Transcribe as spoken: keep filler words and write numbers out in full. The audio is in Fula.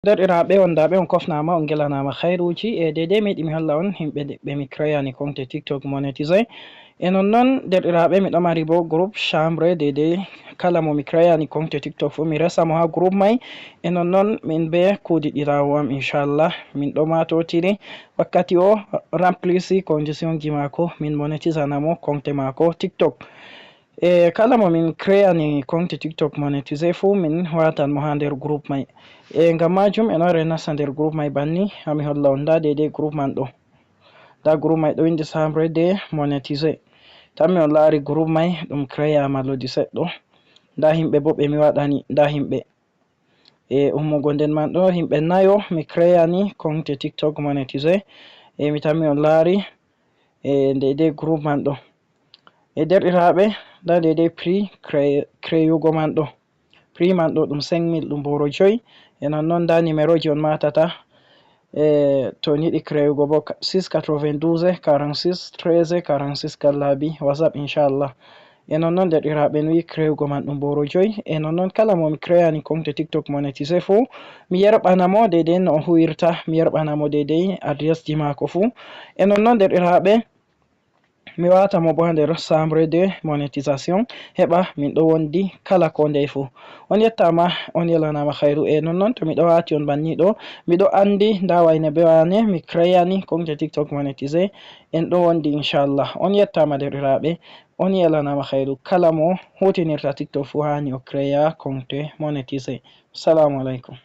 Derɗiraaɓe, on daaɓe, on kofnaama, on ngelanaama hayruuji. E deydey mi yiɗi mi holla on yimɓe ɓe mi créani compte TikTok monétisé. E non non, derɗiraaɓe, miɗo mari bo groupe chambre deydey. Kala mo mi créani compte TikTok fuu, mi resa mo haa groupe may. E non non, min be kuudiɗiraawo am, inchallah, min ɗo maatotiri. Wakkati o remplisi condition ji maako, min monétisana mo compte maako TikTok. E kala mo min créani compte TikTok monétisé fuu, min waatan mo haa nder groupe may. E ngam maajum, en wara en nasta nder groupe may banni, haa mi holla on. Ndaa deydey groupe man ɗo. Ndaa groupe may ɗo winndi chambre de monétisé. Tammi on laari groupe may ɗum créama lodi seɗɗo. Ndaa yimɓe bo ɓe mi waɗani, ndaa yimɓe. E ummugo nden man ɗo, yimɓe nayo mi créani compte TikTok monétisé. E mi tammi on laari, e deydey groupe man ɗo. E derɗiraaɓe, ndaa deydey prix cré-, créugo man ɗo. Prix man ɗo ɗum cinq mille, ɗum booro joy. E non non, ndaa numéro ji on maatata. E to on yiɗi créugo bo, six quatre-vingt-douze quarante-six treize quarante-six, kallaabi WhatsApp, inchallah. E non non, derɗiraaɓe, no yi créugo man ɗum booro joy. E non non, kala mo mi créani compte TikTok monétisé fuu, mi yerɓana mo deydey no o huwirta, mi yerɓana mo deydey adresse ji maako fuu. E non non, derɗiraaɓe, mi waata mo bo haa nder chambre de monétisation, heɓa min ɗo wondi kala ko ndey fuu. On yettaama, on yelanaama hayru. E non non, to miɗo waati on banni ɗo, miɗo anndi ndaa wayne be wane mi créani compte TikTok monétisé, en ɗo wondi, inchallah. On yettaama, derɗiraaɓe, on yelanaama hayru. Kala mo huutinirta TikTok fuu haani o créa compte monétisé. Salaamu aleykum.